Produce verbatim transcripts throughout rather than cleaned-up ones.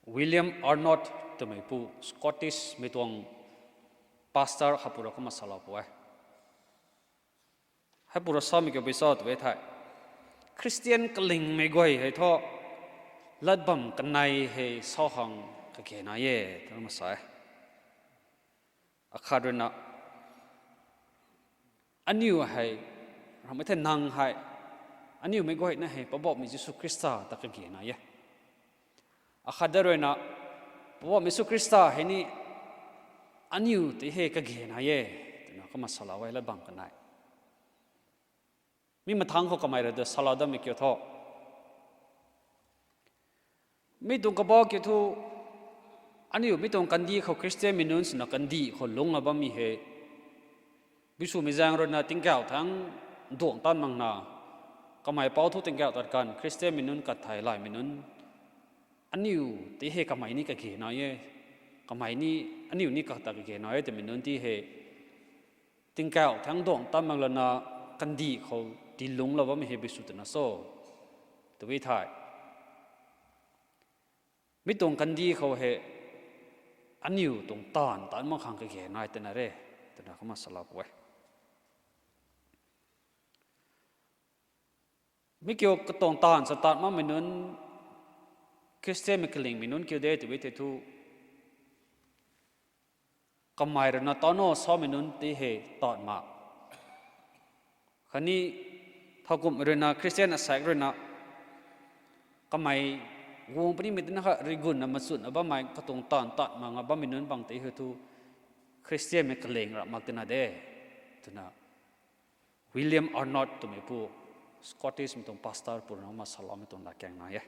William Arnott twmei pu Scottish mei tuang pastor khat pu rui kumna salou pu e. Hei pu rui samei kiu bui cho tw e thei, Christian kalingmei guay hei thu lat bam kanei hei sa khang kage nai e twna kumna sa e. Akhat ruina, aniu hei, ramei thei nang hei, aniu mei guayna hei Poubauhmei Jisu Khrista ta kage nai e. Akhat da ruina, Poubauhmei Jisu Khrista hei ni aniu tei hei kage nai e twna kumna salou e lat bam kanei. Mi mathangc khou kamei rui ta salou dammei kiu thu, mi tuang kabah kiu thu, aniu mi tuang kandih khou Christian mei nunc swna kandih khou lungcna bammei hei, Bisumei zaeng ruina tingkauh thangc duangc tat makna, kamei pou thu tingkauh tat kan Christian mei nunc kat thei laymei nunc, aniu tei hei kamei ni kage nai e, kamei ni, aniu ni kata kage nai e twmei nunc tei hei tingkauh thangc duangc tat mak lana kandih khou tii lungclou bammei hei Bisu twna cho tw e thei, mi tuang kandih khou hei aniu tuang taanv tat mak khang kage nai twna re twna kumna salou pu e. Mi kiu katuang taanv sa tat makmei nunc, Christian mei kalingmei nunc kiu de tw e thei thu, kamei ruina tano samei nunc tei hei taanv mak khatni thowkumhmei ruina Christian asaekc ruina kamei guang punimei tina kha rigunna machunna bammei katuang taanv tat mak nga bammei nunc bang tei hei thu Christian mei kaling ramh mak tina de twna William Arnott twmei pu Scottish mei tuang pastor pu rui kumna saloumei tuang latkaeng nai e.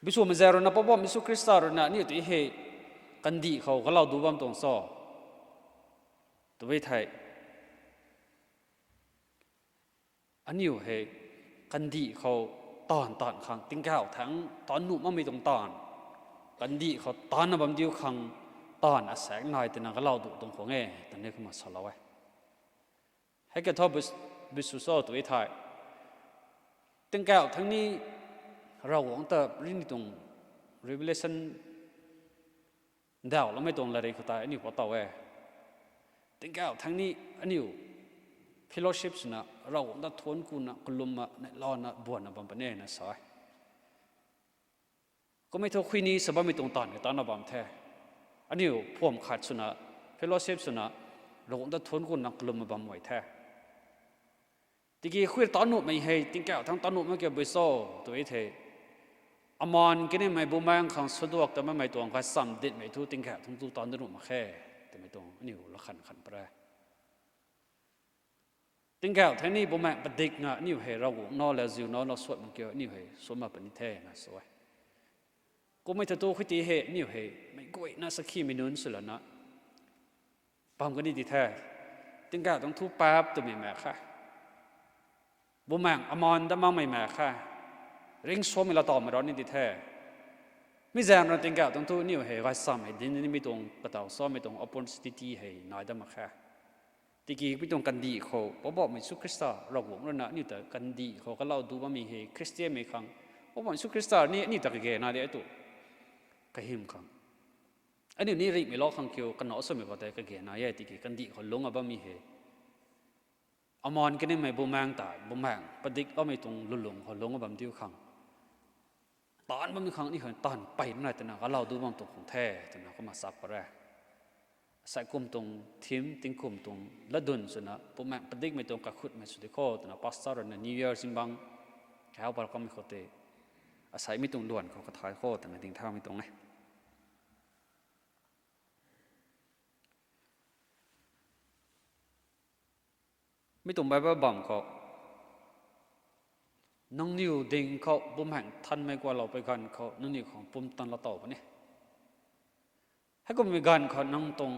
Bisumei zaeng ruina Poubauhmei Jisu Khrista ruina aniu tei hei kandih khou galau du bam tuang cho tw e thei, aniu hei kandih khou taanv taanv khang tingkauh thangc taanv nuh makmei tuang taanv, kandih khou taancna bam diu khang taanv asaekc nai twna galau du tuang khwan e twna kumna salou e. Hei katha Bisu cho tw e thei, tingkauh thangc ni Ravguangc ta rini tuang Revelation ndauhloumei tuang latrik khou tei aniu pat tow e. Tingkauh thangc ni aniu fellowship swna Ravguangc ta thuanc kuna kalumna neihlana buanna bam puni na sa e. Kummei thu khuini sa bammei tuang taanv hei taancna bam the. Aniu phuam khat swna, fellowship swna Ravguangc ta thuanc kuna kalumna bam guay the. Tiki khui taancnuhmei hei tingkauh thangc taancnuhmei kiu bui cho tw e thei, amaan kanimei bumaengc khang swduak ta makmei tuang gaychamv dinhmei thu tingkauh thangc tu taancnuh mak khe twmei tuang aniu la khan khan pary e. Tingkauh thangc ni bumaengc padikna aniu hei Ravguangc nac lauziu nac na suat mak kiu aniu hei suat mak puni the na sa e. Kummei thu tu khuiti hei aniu hei meic guayna sakhimei nunc swlana bam kani di the. Tingkauh thangc thu paap twmei mak khe. Bumaengc amaan dat makmei mak khe. Ringcsuangmei laatawmei rau ni di the. Mi zaeng rui tingkauh thangc thu aniu hei gaychamv hei dinc nimei tuang kataw samei tuang opportunity hei nai dat mak khe. Tiki mi tuang kandih khou Poubauhmei Jisu Khrista Ravguangc ruina aniu ta kandih khou galau du bammei hei Khristianmei khang Poubauhmei Jisu Khrista ni aniu ta kage nai de tu kahym khang, aniu ni ringhmei lou khang kiu kanac swmei khou tei kage nai e. Tiki kandih khou lungc a bammei hei amaan kanimei bumaengc ta, bumaengc padikloumei tuang lulung khou lungc a bam diu khang, taanv bammei khang aniu khang taanv peyna nai twna galau du bam tuang khang the twna kumna sak pary e. Asei kum tuang theme, tingkum tuang latdyn swna bumaengc padikmei tuang kakhutmei sw di kho twna pastor ruina New Year zingbangc kaw par kamei khou tei asei mi tuang luan khou kathay kho twna dingthaumei tuang e. Mi tuang Bible bam khou, nangniw ding khou bumaengc nthanmei gualou pui ganv khou nangniw khang pumtan lou tow puni. Heikummei ganv khou nang tuang,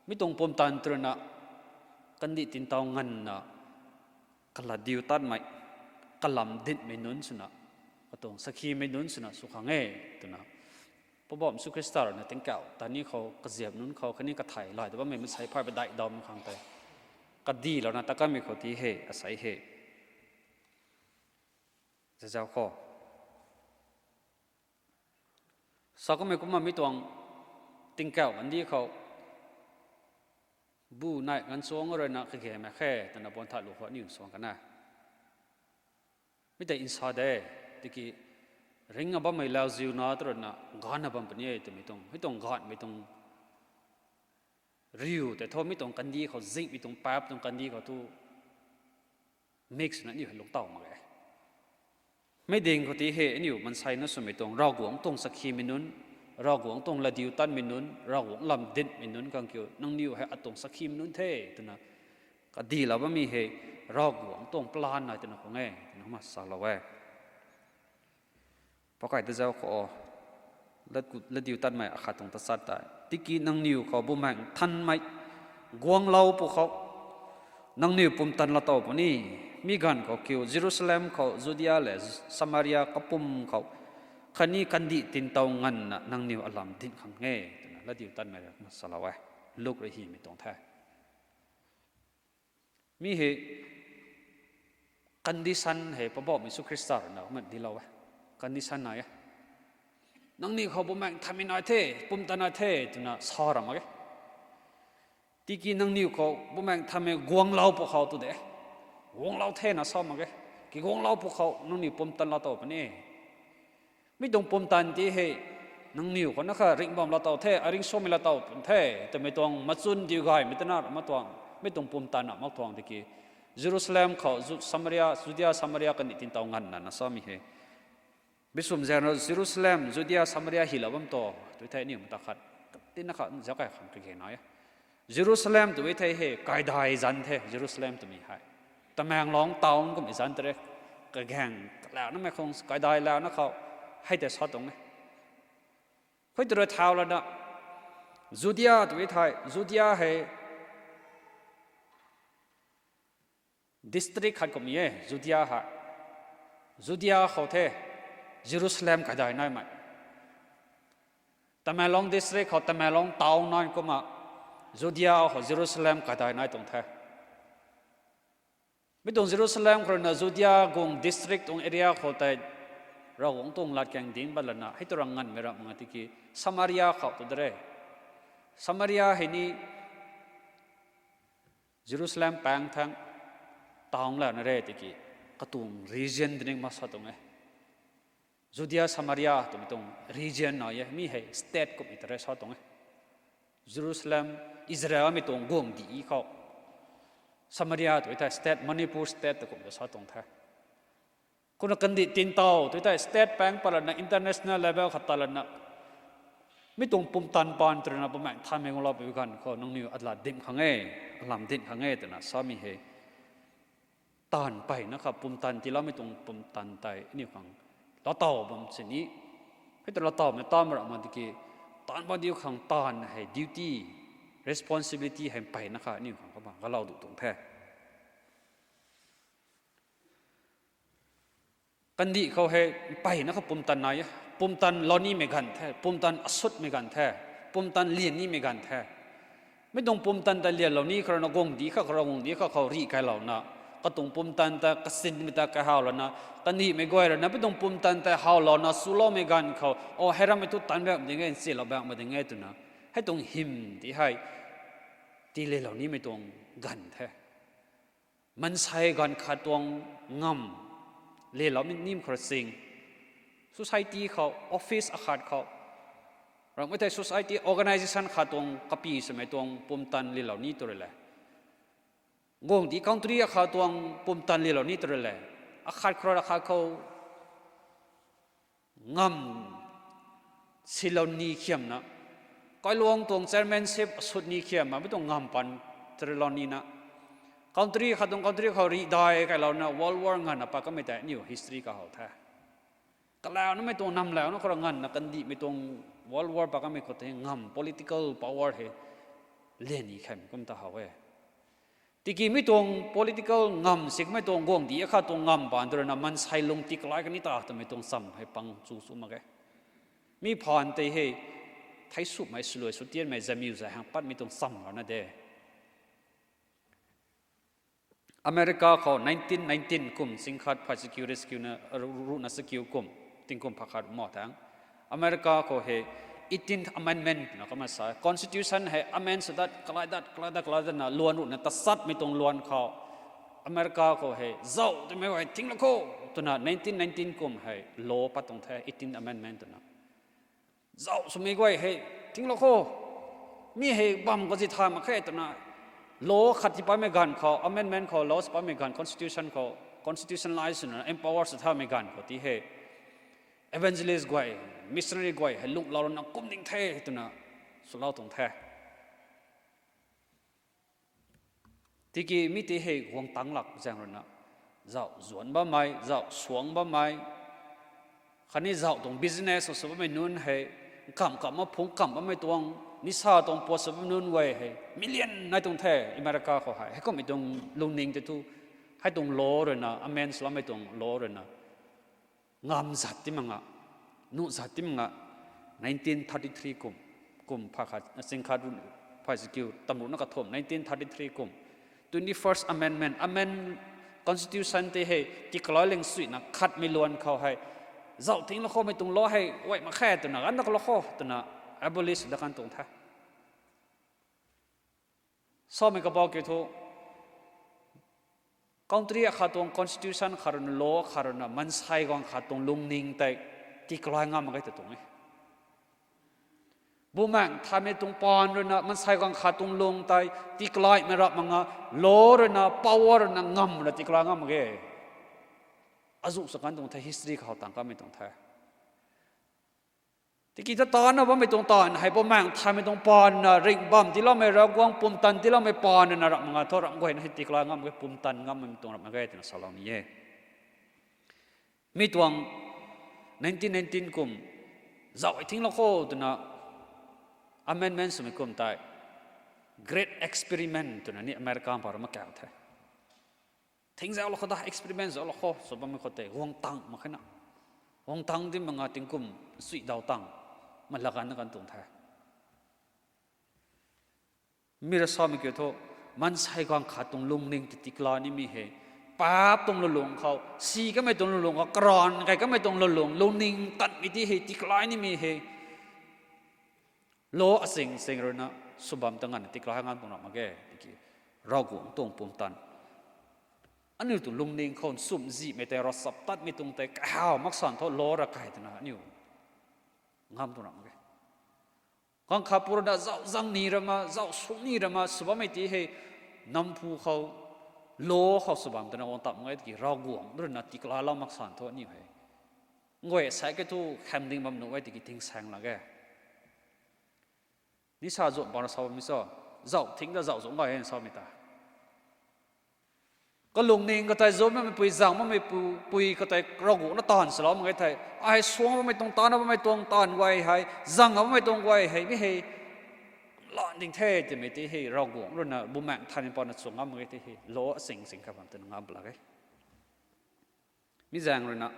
mi tuang pumtan twna kandih tintow nganvna kalat diu tatmei, kalam dinhmei nunc swna, katuang sakhimei nunc swna sw khang e twna Poubauhmei Jisu Khrista ruina tingkauh ta ni khou kaziap nunc khou khatni kathei lay ta bammei maansei phay padeih dawmei khang tei kadilouna ta kanmei khou ti hei asei hei Zazau khou sa kummei kumna mi tuang tingkauh kandih khou bu nai ganchuang ruina kage mak khe twna puan tha lu khou aniu suang kan e. Mi tei nsa de, tiki ringna bammei lauziu na tu ruina gaanvna bam puni e twmei tuang, mi tuang gaanvmei tuang riu tei thu mi tuang kandih khou zingmei tuang paap tuang kandih khou thu mix na aniu hei lungctau mak e. Mi ding khou ti hei aniu maansei na swmei tuang Ravguangc tuang sakhimei nunc, Ravguangc tuang latdiutatmei nunc, Ravguangc lam dinhmei nunc khang kiu nangniw hei atuang sakhimei nunc the twna kadilou bammei hei Ravguangc tuang plan nai twna khang e twna kumna salou e. Pakai ta zau khou, lat- latdiutatmei akhat tuang tachat tei, tiki nangniw khou Bumaengh Nthanmei guanglou pwkhou nangniw pumtan laa tow puni. Mi ganv khou kiu Jerusalem khou, Judia lev Samaria kapwm khou khatni kandih tintow nganvna nangniw alam dinc khang e twna latdiutatmei rui kumna salou e. Luk rui hymei tuang the. Mi hei condition hei Poubauhmei Jisu Khrista ruina kumna dilou e. Condition nai e. Nangniw khou Bumaengh Nthanmei nai the, pumtan nai the twna sa ra mak ge. Tiki nangniw khou Bumaengh Nthanmei guanglou pwkhou tu de, guanglou thena sa mak ge. Kiguanglou pwkhou nangniw pumtan laa tow puni. Mi tuang pumtan ti hei nangniw khou na kha ringh bam laa tow the, aringcsuangmei laa tow pun the twmei tuang machun diu gaymei tana ma tuang, mi tuang pumtan na mak tuang tiki Jerusalem khou, Ju- Samaria, Judia, Samaria kandih tintow nganvna na samei hei. Bisum zaeng rui Jerusalem, Judia, Samaria hylou bam tu tei thei aniu mata khat tina kha zauc kai khang kage nai e. Jerusalem tw e thei hei kaidai zanc the, Jerusalem twmei hei. Tamenglong town kummei zanc tei re, kagaeng kalauna mei khang kaidai launa khou hei tei sa tuang e. Khui tu rui thau lana Judia tw e thei, Judia hei district khat kummei e, Judia hei. Judia khou the Jerusalem kaidai naimei. Tamenglong district khou Tamenglong town nai kumna Judia khou Jerusalem kaidai nai tuang the. Mi tuang Jerusalem khou ruina Judia guang district tuang area khou tei Ravguangc tuang latkaeng dinc pat lana hei tu rui nganvmei ram mak tiki Samaria khou tu de re. Samaria hei ni Jerusalem paeng thang town lana re tiki katuang region tei ni kumna sa tuang e. Judia, Samaria twmei tuang region nai e, mi hei state kummei tei re sa tuang e. Jerusalem, Israelmei tuang guangcdic khou. Samaria tw e thei state, Manipur state ta kum ta sa tuang the. Kumna kandih tintow tw e thei state paeng pat lana international level khat ta lana mi tuang pumtan paan tw ruina Bumaengh Nthanmei guanglou pw ganv khou nangniw alat dinc khang e, alam dinc khang e twna samei hei. Taanv mpeyna kha pumtan tiiloumei tuang pumtan tei aniu khang laa tow bam sini. Hei ta laa towmei taanv mak ra mak tiki taanv bam diu khang taanv hei duty, responsibility hei mpeyna kha aniu khang kumna galou du tuang the. Kandih khou hei mpeyna kha pumtan nai e. Pumtan lou nimei ganv the, pumtan asutmei ganv the, pumtan lian nimei ganv the. Mi tuang pumtan tei lianlou ni khou ruina guangcdic kha khou rui guangcdic kha khou rih kailouna, katuang pumtan tei kasinmei ta kahawlouna, kandihmei guay ruina mi tuang pumtan tei hawlouna chuloumei ganv khou, o, hei rammei thu taanv bak ding e, nchilou bak mak ding e twna hei tuang hym ti hei tii lianlou nimei tuang ganv the. Maansei ganv khat tuang ngamv lianlou ni nim khou rui ching, society khou, office akhat khou, ramhmei thei society, organisation khat tuang kapy swmei tuang pumtan lianlou ni tw rui le, guangcdic country akhat tuang pumtan lianlou ni tw rui le, akhat khou rui akhat khou ngamv silou ni khiamna, kailuang tuang chairmanship asut ni khiamna mi tuang ngamv paan tw rui lou nina, country khat tuang country khou rih dai kailouna World War nganvna pat kamei tei aniu history kahow the. Kalaunamei tuang namlauna khou rui nganvna kandihmei tuang World War pat kamei khou tei ngamv, political power hei lian ni khaymei kum ta how e. Tiki mi tuang political ngamv sikmei tuang guangcdic akhat tuang ngamv paan tw ruina maansei lung ti kalai kani ta twmei tuang cham hei pang chu chu mak e. Mi phaan tei hei theic sumei swluai sw tianmei zamiu zai hang patmei tuang cham lana de. America khou nineteen nineteen kum singkhat phay chakiu ri chakiuna, ru- ruhna chakiu kum, tingkum phay khat mo thang. America khou hei eighteenth Amendment twna kumna sa. Constitution hei amend sw dat, kalai dat, kalai dat, kalai datna luan ruhna tachatmei tuang luan khou America khou hei zauh twmei hei thinglou kho twna nineteen nineteen kum hei law pat tuang the, eighteenth Amendment twna. Zauh swmei guay hei thinglou kho. Mi hei bam kazi thay mak khe twna law khat tii patmei ganv khou, amendment khou, law sw patmei ganv, constitution khou, constitutionalize swna empower sw thaumei ganv khou ti hei evangelist guay, missionary guay hei lunghlou rana kum ding the twna swlou tuang the. Tiki mi ti hei guang tang lak zaeng ruina, zauh zuanc bammei, zauh suang bammei, khatni zauh tuang business sw bammei nunc hei, kamh kamh ma phungc kamh bammei tuang, nisa tuang puat sw bammei nunc guay hei million nai tuang the America khou hei. Heikummei tuang lungning tei thu, hei tuang law ruina, amend swloumei tuang law ruina, ngam zat ti mak nga, nuh zat ti mak nga, nineteen thirty three kum, kum phay khat, singkhat, phay chakiu tamruhna kathumh, nineteen thirty three kum, twenty first Amendment, amend Constitution tei hei tikalai ling suina khatmei luan khou hei, zauh thinglou khomei tuang law hei guay mak khe twna, ganna kalou kho twna abolish dat kan tuang the. Samei kabau kiu thu, country akhat tuang constitution khat ruina, law khat ruina, maansei guang khat tuang lungning tei tikalai ngam mak ge ta tuang e. Bumaengh Nthanmei tuang paan ruina maansei guang khat tuang lung tei tikalaimei rap mak nga, law ruina, power ruina, ngam ruina tikalai ngam mak ge. Azuh sa kan tuang the, history khou tang kanmei tuang the. Tiki ta taanna bammei tuang taanv hei Bumaengh Nthanmei tuang paan na, ringh bam tiiloumei, Ravguangc pumtan tiiloumei paan na rap mak nga thu, ramh guayna hei tikalai ngam mak ge, pumtan ngammei tuang rap mak ge twna salou ni e. Mi tuang nineteen nineteen kum, zauh hei thinglou kho twna amendment swmei kum tei Great Experiment twna ni America pau rui makau the. Thing zauhlou kho da, experiment zauhlou kho sw bammei khou tei guang tang mak khe na. Guang tang di mak nga tingkum sui daw tang, ma lak ganna kan tuang the. Mi rui samei kiu thu, maansei guang khat tuang lungning tei tikalai nimei hei, paap tuang lulung khou, si kamei tuang lulung khou, karan kai kamei tuang lulung, lungning tanmei ti hei tikalai nimei hei, law asing sing ruina sw bam ta nganvna tikalai ngam tuang rap mak ge. Tiki Ravguangc tuang pumtan, aniu tuang lungning khou nchumhzihmei tei, ravchaptatmei tuang tei kahaw maksan thu law ra kai twna aniu ngam tuang rap mak ge. Gaanv khat pu ruina zauh zang ni rama, zauh sung ni rama sw bammei ti hei, namphu khou, law khou sw bam twna guang tang mak ge. Tiki Ravguangc ruina tikalailou maksan thu aniu hei, nguay sai ke thu khamding bam nuh e, tiki tingsaeng lak ge. Ni sa zuan paan rui sa bammei cho, zauh thing da zauh zuan gay e samei ta. Kalungning katei zuan bammei pui, zang bammei pu- pui katei Ravguangc na taanv salou mak ge thei, ai suang bammei tuang, taanna bammei tuang taanv guay hei, zang bammei tuang guay hei, mi hei lan ding the twmei ti hei Ravguangc ruina, Bumaengh Nthanmei paan na chuang ngam mak ge ti hei law asing sing kha bam twna ngam lak ge. Mi zaeng ruina,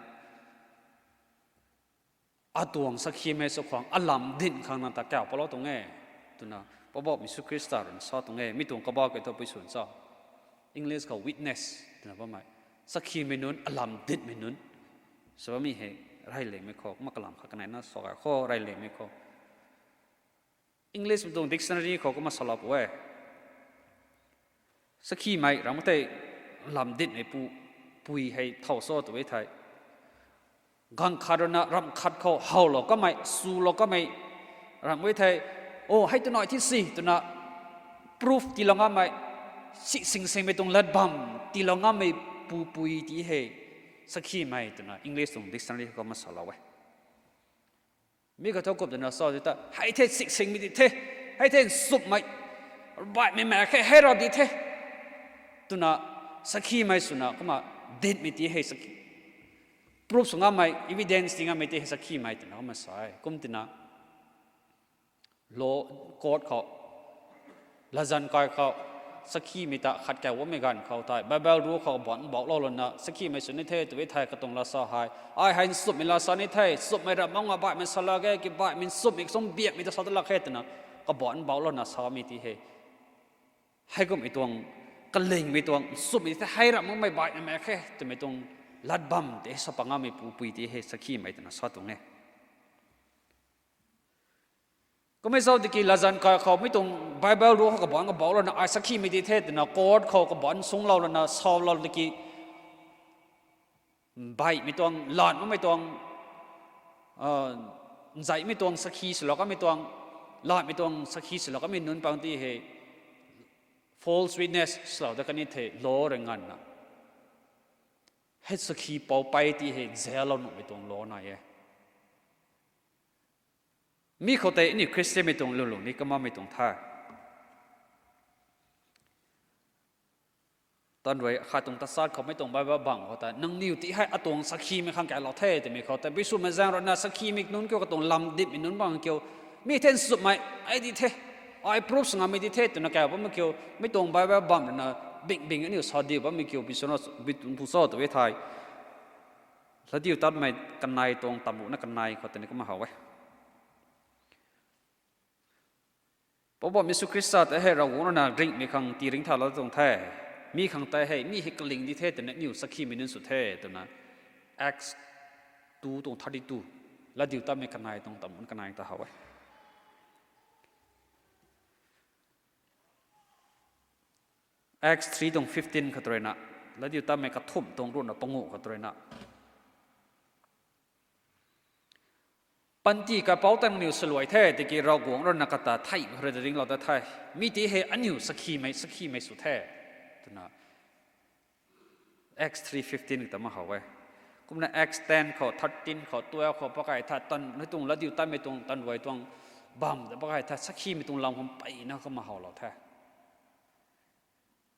atuang sakhimei sw khang alam dinc khang nang ta kauc palou tuang e twna Poubauhmei Jisu Khrista ruina sa tuang e. Mi tuang kabau kiu thu pui swn cho, English khou witness twna bammei, sakhimei nunc, alam dincmei nunc sw bammei hei, reyliangmei khou kumna kalam khat kaneina sa gay kho, reyliangmei khou English mei tuang dictionary khou kumna salou pu e. Sakhimei ram tei lam dincmei pu- pui hei thow cho tw e thei, gaanv khat ruina ramh khat khou howlou kamei, swlou kamei ram e thei, o hei tw nai thi si twna proof tiilou ngammei, si sing singmei tuang lat bam tiilou ngammei pu- pui ti hei sakhimei twna English tuang dictionary khou kumna salou e. Mi kha thu kum twna sa di ta, hei the siksingmei di the, hei the nchumhmei, baihmei mak khe, hei ra di the twna sakhimei swna kumna dincmei ti hei sakhi, proof sw ngammei, evidence ti ngammei ti hei sakhimei twna kumna sa e. Kum tina law court khou, latzan kai khou, sakhimei ta khat kau bammei ganv khou tei Bible rule khou baan bauhlou lana, sakhimei sw ni the tw e thei katuang lasa hei, ai hei nchumhmei lasa ni the, nchumhmei ram mak nga baihmei sa lak ge, ki baihmei nchumhmei kachung biakmei ta sa ta lak khe twna kabaan bauhlou lana samei ti hei, heikummei tuang kalingmei tuang nchumhmei the, hei ramh makmei baihmei khe twmei tuang lat bam tei sa pangamei pupui tei hei sakhimei twna sa tuang e. Kummei zauc tiki latzan kai khou mi tuang Bible ruc khou kabaan kabauc lana ai sakhimei di the twna court khou kabaan sunglou lana saulou tiki baihmei tuang, lat makmei tuang, nzaihmei tuang sakhi swlou kamei tuang, latmei tuang sakhi swlou kamei nunc pang tei hei false witness swlou dat kan the law rui nganvna. Hei sakhi pou pei tei hei jail lou nuhmei tuang law nai e. Mi khou tei aniu Khristianmei tuang lulung ni kamamei tuang the. Tan rui khat tuang tachat khou mei tuang Bible bam khou ta nangniw tei hei atuang sakhimei khang kailou the twmei khou ta Bisu Meizang ruina sakhimei nunc kiu katuang lam ditmei nunc bang kiu mi the nchumhmei ai di the, ai proof sw ngammei di the twna kau bammei kiu mi tuang Bible bam ruina bingbing aniu sa diu bammei kiu Bisu na bi tuang pu cho tw e thei. Ladiu tatmei kanei tuang tamruhna kanei khou tei ni kumna how e. Poubauhmei Jisu Khrista tei hei Ravguangc ruina ringhmei khang tii ringcthaulou tuang the. Mi khang tei hei mi hei kaling di the twna aniu sakhimei nunc sw the twna Acts two tuang thirty two, Ladiu tatmei kanei tuang tamruhna kanei ta how e. Acts three tuang fifteen khou ruina, Ladiu tatmei kathumh tuang ruhna panguh khou ruina, panty kapouc tangniw saluai the tiki Ravguangc ruina kata theih rui ringlou ta the. Mi tei hei aniu sakhimei sakhimei sw the twna Acts three fifteen ta ma how e. Kumna Acts ten khou, thirteen khou, twelve khou pakai tha tan hei tuang Ladiu tatmei tuang tan ruai tuang bam ta pakai tha sakhimei tuang lam khou mpeyna kumna howlou the.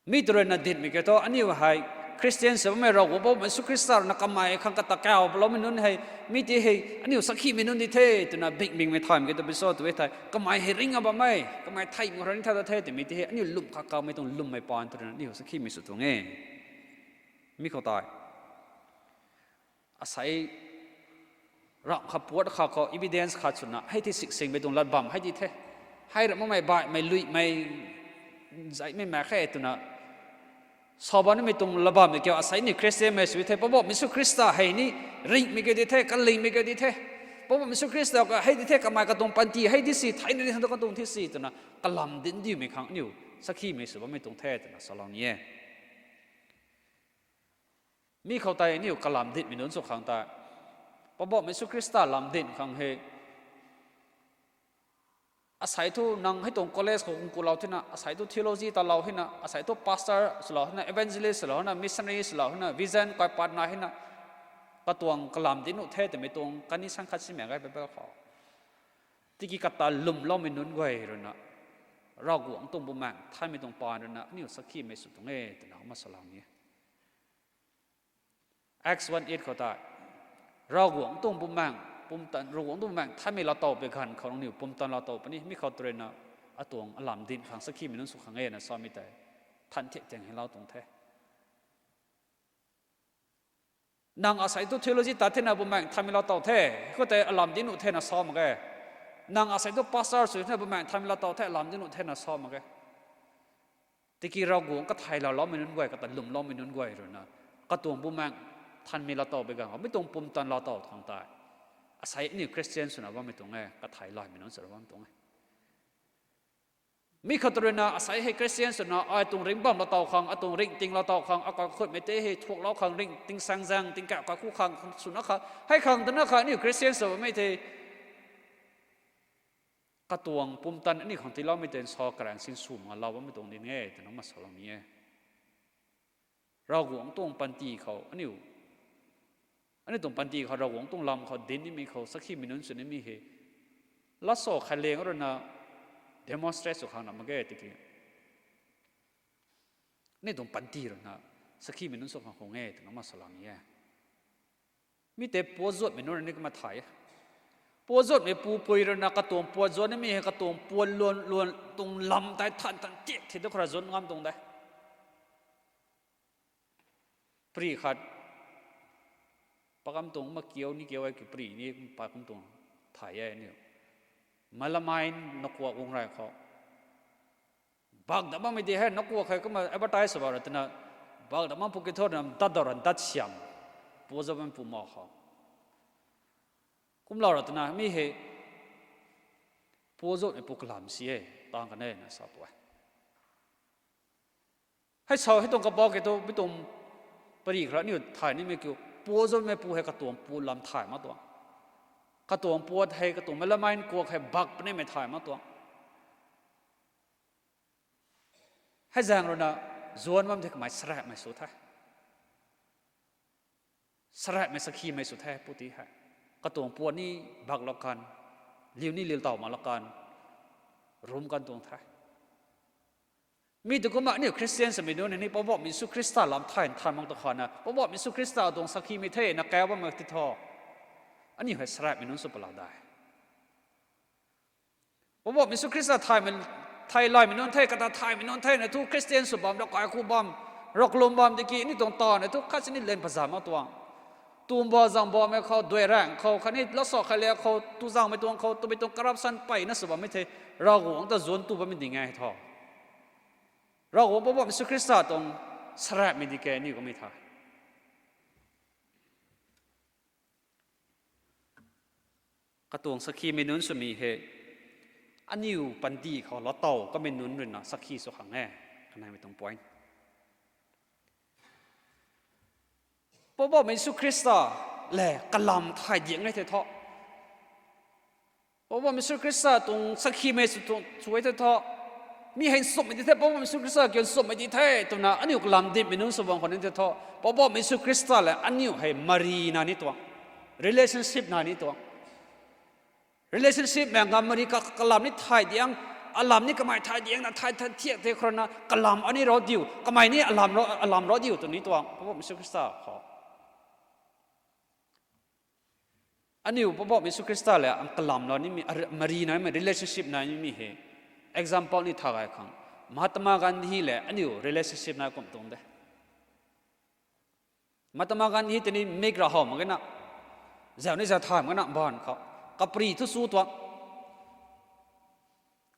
Mi tw ruina ditmei kiu thu aniu hei Khristian sw bammei Ravguangc Poubauhmei Jisu Khrista ruina kamei khang kata kau paloumei nunc hei, mi tei hei aniu sakhimei nunc di the twna bingbingmei thaymei kiu thu Bisu tw e thei kamei hei ringc a bammei kamei theih mak rui ringcthau ta the twmei tei hei aniu lwm kha kawmei tuang lwmmei paan tw ruina aniu sakhimei sw tuang e. Mi khou tei asei ramh kha puat kha khou evidence khat swna hei tei siksingmei tuang lat bam hei di the. Hei ramh makmei baihmei luihmei nzaihmei mak khe twna sa bam nimei tuang lat bammei kiu asei ni Khristianmei sw the. Poubauhmei Jisu Khrista hei ni ringhmei kiu di the, kalingmei kiu di the. Poubauhmei Jisu Khrista ka hei di the, kamei katuang panty hei di si, theihna ni khang tu katuang thi si twna kalam dinc diumei khang aniu sakhimei sw bammei tuang the twna salou ni e. Mi khou tei aniu kalam dinhmei nunc sw khang tei, Poubauhmei Jisu Khrista lam dinc khang hei, asei thu nang hei tuang college khou kungkulou thena, asei thu theology talou hena, asei thu pastor swlou hena, evangelist swlou hena, missionary swlou hena, vision kaipat nai hena, katuang kalam dinc nuh the twmei tuang kaniw sang khat simei gay Bible khou. Tiki kata lwmloumei nunc guay ruina Ravguangc tuang Bumaengh Nthanmei tuang paan ruina aniu sakhimei sw tuang e twna kumna salou ni e. Acts one eight khou tei, Ravguangc tuang Bumaengh, pumtan, Ravguangc tuang Bumaengh Nthanmei laatow pui ganv khou nangniw pumtan laatow puni, mi khou tw ruina atuang alam dinc khang sakhimei nunc sw khang e na samei tei than thiak tang heilou tuang the. Nang asei thu theology tat thena Bumaengh Nthanmei laatow the, khou tei alam dinc nuh thena sa mak ge. Nang asei thu pastor sw thena Bumaengh Nthanmei laatow the, alam dinc nuh thena sa mak ge. Tiki Ravguangc kathei laaloumei nunc guay, kata lwmloumei nunc guay ruina katuang Bumaengh Nthanmei laatow pui ganv khou mi tuang pumtan laatow khang tei, asei aniu Khristian swna bammei tuang e, kathei laymei nunc swna bammei tuang e. Mi khat ruina asei hei Khristian swna ai tuang ringc bam laatow khang, atuang ringcting laatow khang, akai khutmei tei hei thuaklou khang, ringcting saengzaeng tingkauh kaikhu khang swna kha, hei khang twna kha aniu Khristian sw bammei tei katuang pumtan aniu khang tiiloumei tei nsa karaeng sinsw mak lou bammei tuang dinc e twna kumna salou ni e. Ravguangc tuang panty khou aniu, aniu tuang panty khou Ravguangc tuang lam khou dinc nimei khou sakhimei nunc sw nimei hei, lat sa khaileng ruina demonstrate sw khang na mak ge tiki aniu tuang panty ruina sakhimei nunc sw khang khang e twna kumna salou ni e. Mi tei puatzuatmei nunc rui ni kumna thay e. Puatzuatmei pupui ruina katuang puatzuat nimei hei katuang puat luan luan tuang lam tei than than tiak thei tu khou rui zuan ngam tuang de. Pary khat, pakamv tuang kumna kiu ni kiu e ki pary ni kum pakamv tuang thay e aniu. Melamine nakuak guang rey khou Bak dat bammei di hei nakuak hei kumna advertise bam ra twna, bak dat bam pu ki thu na dat dau ra dat siam, puazanmei pu ma khou. Kumlou ra twna mi hei puazanmei pu kalam si e, tang kan e na sa pu e. Hei sa hei tuang kabau ki thu mi tuang pari khra niw thay nimei kiu, puazanmei pu hei katuang pu lam thay mak tuang. Katuang puat hei katuang meic lamei kuak hei bak punimei thay mak tuang. Hei zaeng rui na zuanc bam the kamei sarapmei sw the. Sarapmei sakhimei sw the pu ti hei. Katuang puat ni baklou kan, liu ni liu taw maklou kan, rum kan tuang the. Mi tu kumna aniu Christian swmei nunc ni Poubauhmei Jisu Khrista lam thay than mak tu khana, Poubauhmei Jisu Khrista tuang sakhimei the na kau bammei ti thu, aniu hei sarapmei nunc sw palou dai. Poubauhmei Jisu Khrista thaymei, thay laymei nunc the, kata thaymei nunc the na thu Christian sw bam, ravkai ku bam, ravkalum bam tiki ni tuang ta na thu khat sini len pazam mak tuang. Tumba zang bammei khou, duai raeng khou, khatni lasau khat le khou, tu zangmei tuang khou, twmei tuang corruption peyna sw bammei the, Ravguangc ta zuanc tu bammei ding e thu. Ravguangc Poubauhmei Jisu Khrista tuang sarapmei di ke ni kummei the. Katuang sakhimei nunc swmei hei, aniu panty khou lou taw kamei nunc rui na sakhi sw khang e, kaneimei tuang point. Poubauhmei Jisu Khrista le kalam thay diang e the thu. Poubauhmei Jisu Khrista tuang sakhimei sw tuang sw e the thu. Mi hei nchumhmei di the, Poubauhmei Jisu Khrista kiu nchumhmei di the twna aniu kalam dimmei nunc sw bam khou ni the thu, Poubauhmei Jisu Khrista le aniu hei mari na ni tuang, relationship na ni tuang. Relationship mei nga mari ka, kalam ni thay diang, alam ni kamei thay diang na thay, thay thiak the khou rui na kalam ani rou diu, kamei ni alam rou, alam rou diu tw ni tuang, Poubauhmei Jisu Khrista khou. Aniu Poubauhmei Jisu Khrista le ang kalam lou nimei, mari na nimei, relationship na nimei hei. Example ni tha gay khang, Mahatma Gandhi le aniu relationship na kum tuang de. Mahatma Gandhi tei ni mik ra how mak ge na, zau ni zau thay mak ge na, mbaanv khou kapri thu su tuang.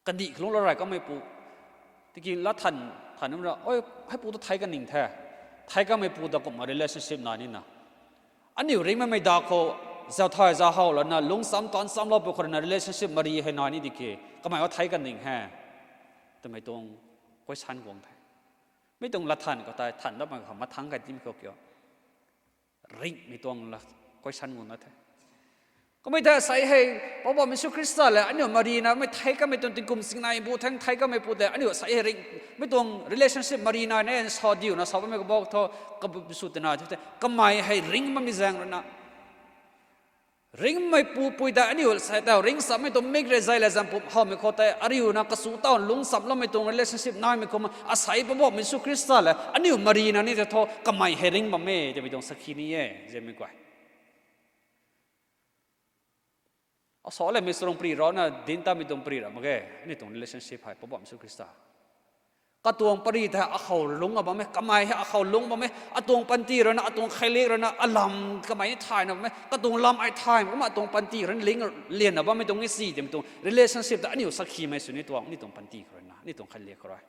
Kandih kalung lou rey kameipu. Tiki lat than, than ra, oi, heipu tu thei kaning the. Thei kameipu ta kumna relationship na nina. Aniu ringmei mei da khou, zau thay zau how lana, lungcham taanv chamlou pu khou rui na relationship mari hei na ni di ke. Kamei o thei kaning he. Twmei tuang question guang the. Mi tuang lat than khou tei, than dat mak khou mathangc kai tim khou kiu. Ringhmei tuang la question guang na the. Kummei tei sei hei, Poubauhmei Jisu Khrista le aniu mari na mei thei kamei tuang tingkum singnei bu thang thei kameipu tei aniu sei hei ring, mi tuang relationship mari na ne sa diu na sa bammei kabau thu, kabu sw twna thu the. Kamei hei ring bammei zaeng rui na. Ringmei pupui tei aniu sei tau ringchammei tuang mik rey zay le zam pum howmei khou tei ariu na kasu taw lungchamloumei tuang relationship naimei khou ma asei Poubauhmei Jisu Khrista le aniu mari na ni tei thu kamei hei ring bam e twmei tuang sakhi ni e, zemei guay. Asau le mei sarung pari rana dinc tamei tuang pari ra mak ge, aniu tuang relationship hei Poubauhmei Jisu Khrista. Katuang pari tei akhou lungc a bam e, kamei hei akhou lungc bam e, atuang panty rui na, atuang kheiliak rui na, alam kamei ni thayna bam e, katuang lam ai thay, kumna atuang panty rui na ling lianna bammei tuang e si, twmei tuang relationship ta aniu sakhimei sw ni tuang, ni tuang panty khou rui na, ni tuang kheiliak khou rui.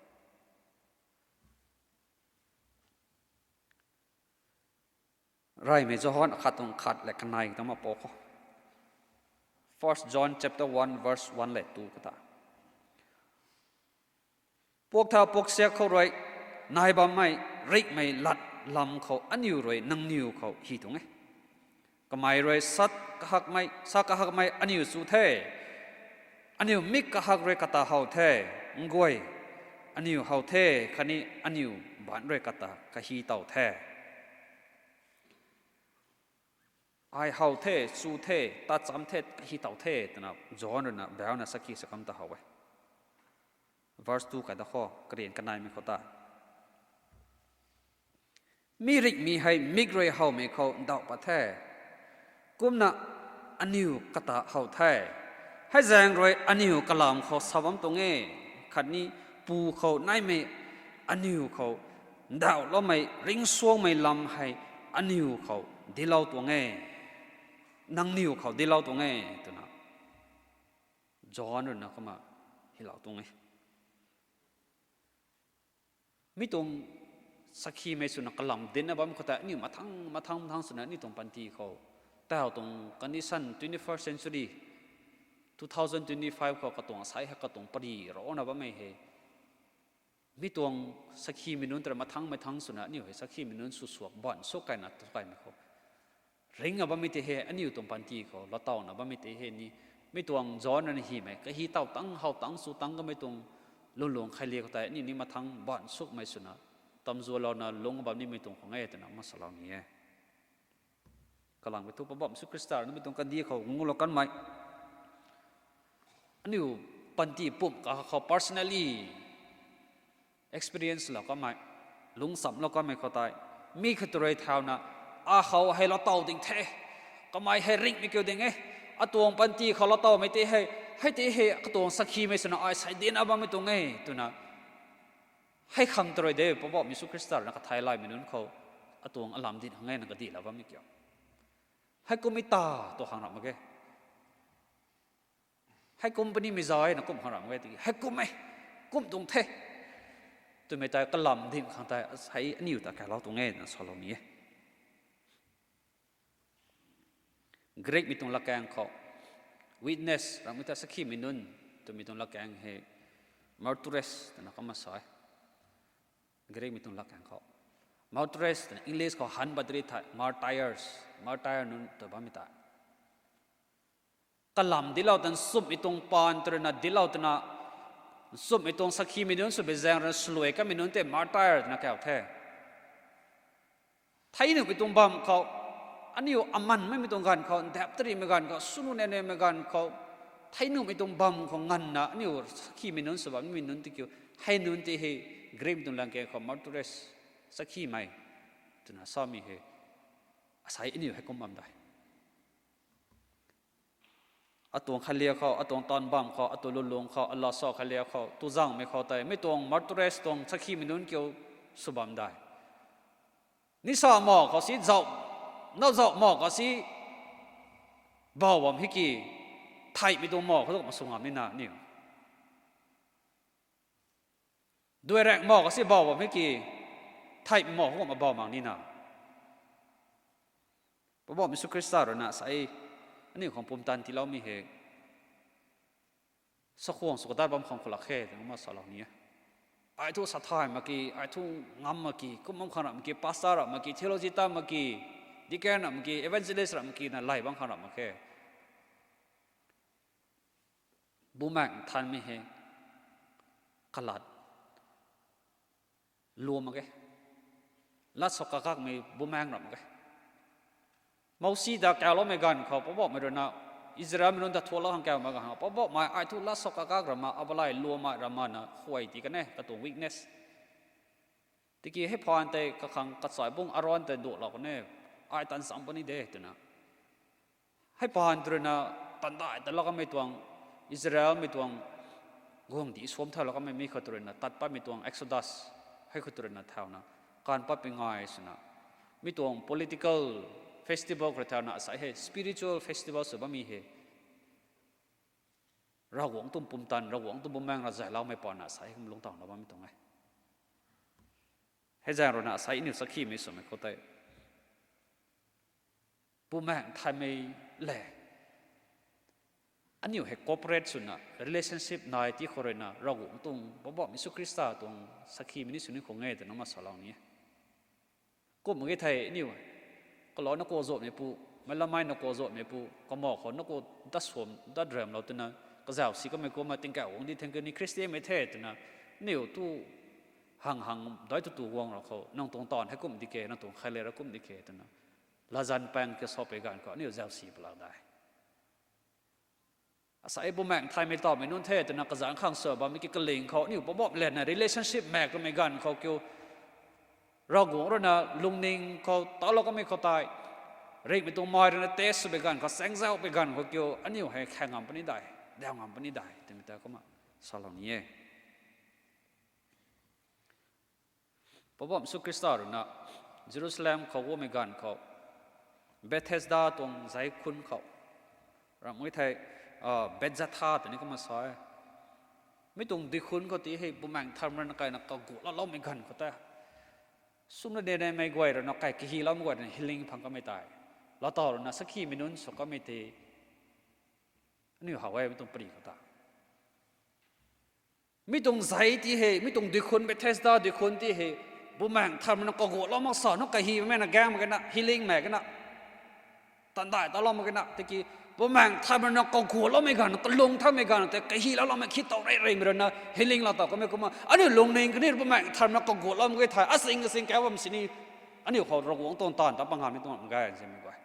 Reymei Johan akhat tuang khat le kanei ta ma pou khou. First John chapter one verse one le two kata. Puak tha puak siak khou rui, nai bammei, ringhmei lat lam khou aniu rui nangniw khou hy tuang e. Kamei rui sat kahakmei, sa kahakmei aniu chu the. Aniu mik kahak rui kata how the, nguay, aniu how the, khatni aniu baan rui kata kahy tow the. Ai how the, chu the, ta cham the, kahy tow the, twna John rui na bauna sakhi sa kam ta how e. Verse two kai da khou, karian kaneimei khou ta. Mi ringhmei hei mik rui howmei khou ndauh pat the. Kumna aniu kata how the. Hei zaeng rui aniu kalam khou sa bam tuang e. Khatni pu khou naimei aniu khou ndauhloumei ringcsuangmei lam hei aniu khou dilou tuang e. Nangniw khou dilou tuang e, twna John rui na kumna hylou tuang e. Mi tuang sakhimei swna kalam dinna bam khou tei aniu mathang, mathang, mathang swna aniu tuang panty khou, tau tuang condition twenty-first century, two thousand twenty-five khou katuang asei hei katuang pary rana bammei hei, mi tuang sakhimei nunc tei mathang, mathang swna aniu hei sakhimei nunc sw suak ban sw kaina tu kaimei khou ringna bammei tei hei aniu tuang panty khou latawna bammei tei hei ni, mi tuang John rui na hymei kahi taw tang how tang sw tang kamei tuang lwnlung khaile khou tei aniu ni mathang ban sukmei swna tamzualouna lungc bam nimei tuang khang e twna masalou ni e. Kalam thu Poubauhmei Jisu Khrista rui na mi tuang kandih khou ngunglou kanmei, aniu panty pumc kakhou personally experience lou kanmei, lungcsamlou kanmei khou tei, mi khat rui thauna, akhou hei lataw ding the, kamei hei ringhmei kiu ding e, atuang panty khou latawmei tei hei, hei tei hei katuang sakhimei swna ai sei dinna bammei tuang e twna, hei khang ta rui de Poubauhmei Jisu Khrista rui na kathai laymei nunc khou atuang alam dinc khang e na kadihlou bammei kiu. Heikummei ta tu khang ram mak ge. Heikum puni mei zay na kum khang ram mak ge tiki heikum e, kum tuang the twmei tei kalam dinc khang tei asei aniu ta kailou tuang e na salou ni e. Greekmei tuang latkaeng khou witness ramhmei ta sakhimei nunc twmei tuang latkaeng hei martyrs twna kumna sa e. Greekmei tuang latkaeng khou martyrs twna English khou han pat ri thei martyrs, martyr nunc tw bammei tei kalam dinclou twna nchumhmei tuang paan tw rui na dinclou twna, nchumhmei tuang sakhimei nunc sw bi zaeng rui na swluai kamei nunc tei martyr twna kau the. Thei nuhmei tuang bam khou, aniu amanmei tuang ganv khou, ndap tarimei ganv khou, swnu nenmei ganv khou, thei nuhmei tuang bam khou nganvna aniu sakhimei nunc sw bammei nunc tiki, hei nunc tei hei Greekmei tuang latkaeng khou martyrs, sakhimei twna samei hei, asei aniu heikum bam de. Atuang khalia khou, atuang taanv bam khou, atuang lwnlung khou, alau sa khalia khou tu zaengmei khou tei mi tuang martyrs tuang sakhimei nunc kiu sw bam de. Nisa ma khou si zauh, nau zauh ma khou si bau bam hei ki, theihmei tuang ma khou tu ma sw ngam nina aniu. Duai raeng ma khou si bau bam hei ki, theihmei ma khou ma bau mak nina. Poubauhmei Jisu Khrista rui na asei aniu khang pumtan tiiloumei hei, sakhwang sw kadat bam khang khou lak khe twna kumna salou ni e. Ai thu sa thay mak ki, ai thu ngam mak ki, kum bam khang ram mak ki, pastor ram mak ki, theology ta mak ki, deacon ram mak ki, evangelist ram mak ki na lay bam khang ram mak khe. Bumaengh Nthanmei hei kalat lua mak ge. Lat sa kakakmei bumaengh ram mak ge. Mosi ta kauloumei ganv khou Poubauhmei rui na Israelmei nunc ta thuaklou khang kaumei ganv khou Poubauhmei ai thu lat sa kakak rama, abalay luamei ramana khuay ti kan e katuang weakness. Tiki hei phaan tei kakhang kachai bung Aron tei duaklou kan e, ai tan zam puni de twna. Hei paan tw rui na, tandai ta lou kamei tuang, Israelmei tuang, guangcdic suam tha lou kamei mi khou tw rui na tat patmei tuang Exodus, hei khou tw rui na thauna, kaanv patpui ngai swna, mi tuang political festival khou rui thauna asei hei spiritual festival sw bammei hei Ravguangc tuang pumtan, Ravguangc tuang bumaengh rui zayloumei pana asei kum lungctawna bammei tuang e. Hei zaeng rui na asei aniu sakhimei swmei khou tei Bumaengh Nthanmei le aniu hei cooperate swna relationship nai ti khou rui na Ravguangc tuang, Poubauhmei Jisu Khrista tuang sakhimei ni sw ni khou nge twna kumna salou ni e. Kum mak ge thei aniu, kalou na kau zuanhmei pu, meic lamei na kau zuanhmei pu, kamau khou na kau dat suam dat ramlou twna, kazauh si kamei kumna tingkauh guang di thangc kani Khristianmei the twna, aniu tu hang hang daic tu tu guang ra khou, nang tuang taanv hei kum di ke, nang tuang khaile ra kum di ke twna, latzan paeng ke sapui ganv khou aniu zauc si palak dai. Asei Bumaengh Nthanmei tawmei nunc the twna kazanc khang sw bammei ki kaling khou aniu Poubauhmei lana relationship maek ramei ganv khou kiu, Ravguangc rui na lungning khou talou kamei khou tei, ringhmei tuang mai rui na test swmei ganv khou, saengzauhpui ganv khou kiu aniu hei khaeng ngam puni dai, daw ngam puni dai twmei ta kumna salou ni e. Poubauhmei Jisu Khrista rui na Jerusalem khou guangmei ganv khou, Bethesda tuang zai khun khou, ramh mak ge thei, Bethzatha twni kumna sa e. Mi tuang duikhun khou ti hei Bumaengh Nthanmei rui na kaina kagualoumei ganv khou ta, sumna de nemei guay rui na kai kahyloumei guay rui na healing phang kamei tei, laatow rui na sakhimei nunc sw kamei tei, aniu how e mi tuang pari khou ta. Mi tuang zei ti hei, mi tuang duikhun, Bethesda duikhun ti hei, Bumaengh Nthanmei na kagualou mak sa, nu kahymei na gaengmei kana, healing mei kana, tandai talou mak kana, tiki Bumaengh Nthanmei na kagualoumei ganv, kalung thaumei ganv tei kahylou loumei khit tow rey reymei rui na healing laatow kamei kumna, aniu lungning kani Bumaengh Nthanmei na kagualou mak ge thei, asing asing kau bam sini, aniu khou Ravguangc tuang taanv ta pangam ni tuang gay simei guay.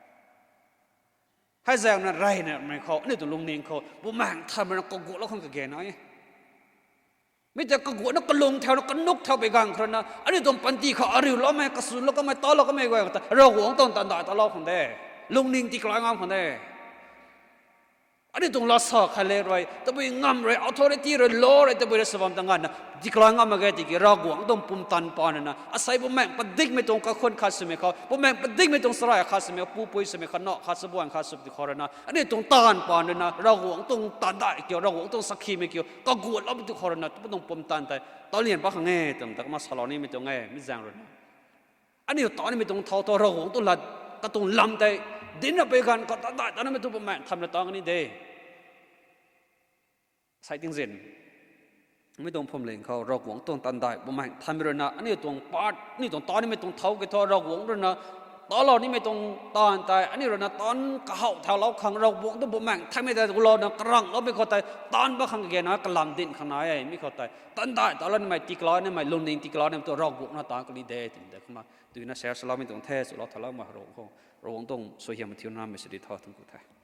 Hei zaeng na reyna mei khou, aniu tuang lungning khou Bumaengh Nthanmei na kagualou khang kage na e. Mi ta kaguana kalung thauna kanuk thau pei ganv khou rui na, aniu tuang panty khou ariuloumei, kasulou kamei, talou kamei guay khou ta Ravguangc tuang tandai talou khang de. Lungning tiklou ngam khang de. Aniu tuang lasa khat le rui, tabui ngam rui, authority rui, law rui, tabui rui sa bam ta nganvna tiklou ngam mak ge tiki Ravguangc tuang pumtan paan rui na, asei Bumaengh padikmei tuang kakhun khat swmei khou, Bumaengh padikmei tuang sarai khat swmei, pupui swmei khat, na khat, sabuan khat sw ti khou rui na, aniu tuang taanv paan rui na, Ravguangc tuang tandai kiu, Ravguangc tuang sakhimei kiu kagualoumei ti khou rui na, tabui tuang pumtan tei talian pat khang e twmei ta kumna salou nimei tuang e, mi zaeng rui na. Aniu ta nimei tuang thau thu Ravguangc tuang lat, katuang lam tei, dinc ra pei ganv khou tandai ta namei tuang Bumaengh Nthanmei na ta kani de. Sei tingzin, mi tuang phuamling khou Ravguangc tuang tandai Bumaengh Nthanmei rui na, aniu tuang part, aniu tuang ta nimei tuang thau ki thu Ravguangc rui na, talou nimei tuang taanv tei, aniu rui na taanc kahaw thaulou khang, Ravguangc tuang Bumaengh Nthanmei tei gulouna karangloumei khou tei, taanc pat khang kage na, kalam dinc khang na e, mi khou tei tandai talou nimei, tiklou nimei, lungning tiklou nimei tu Ravguangc na ta kani de, twmei ta kumna, twna share saloumei tuang the, swlou thaulou ma Ravguangc khou, Ravguangc tuang suaihiam thiu namei sidi tha tuang ku the.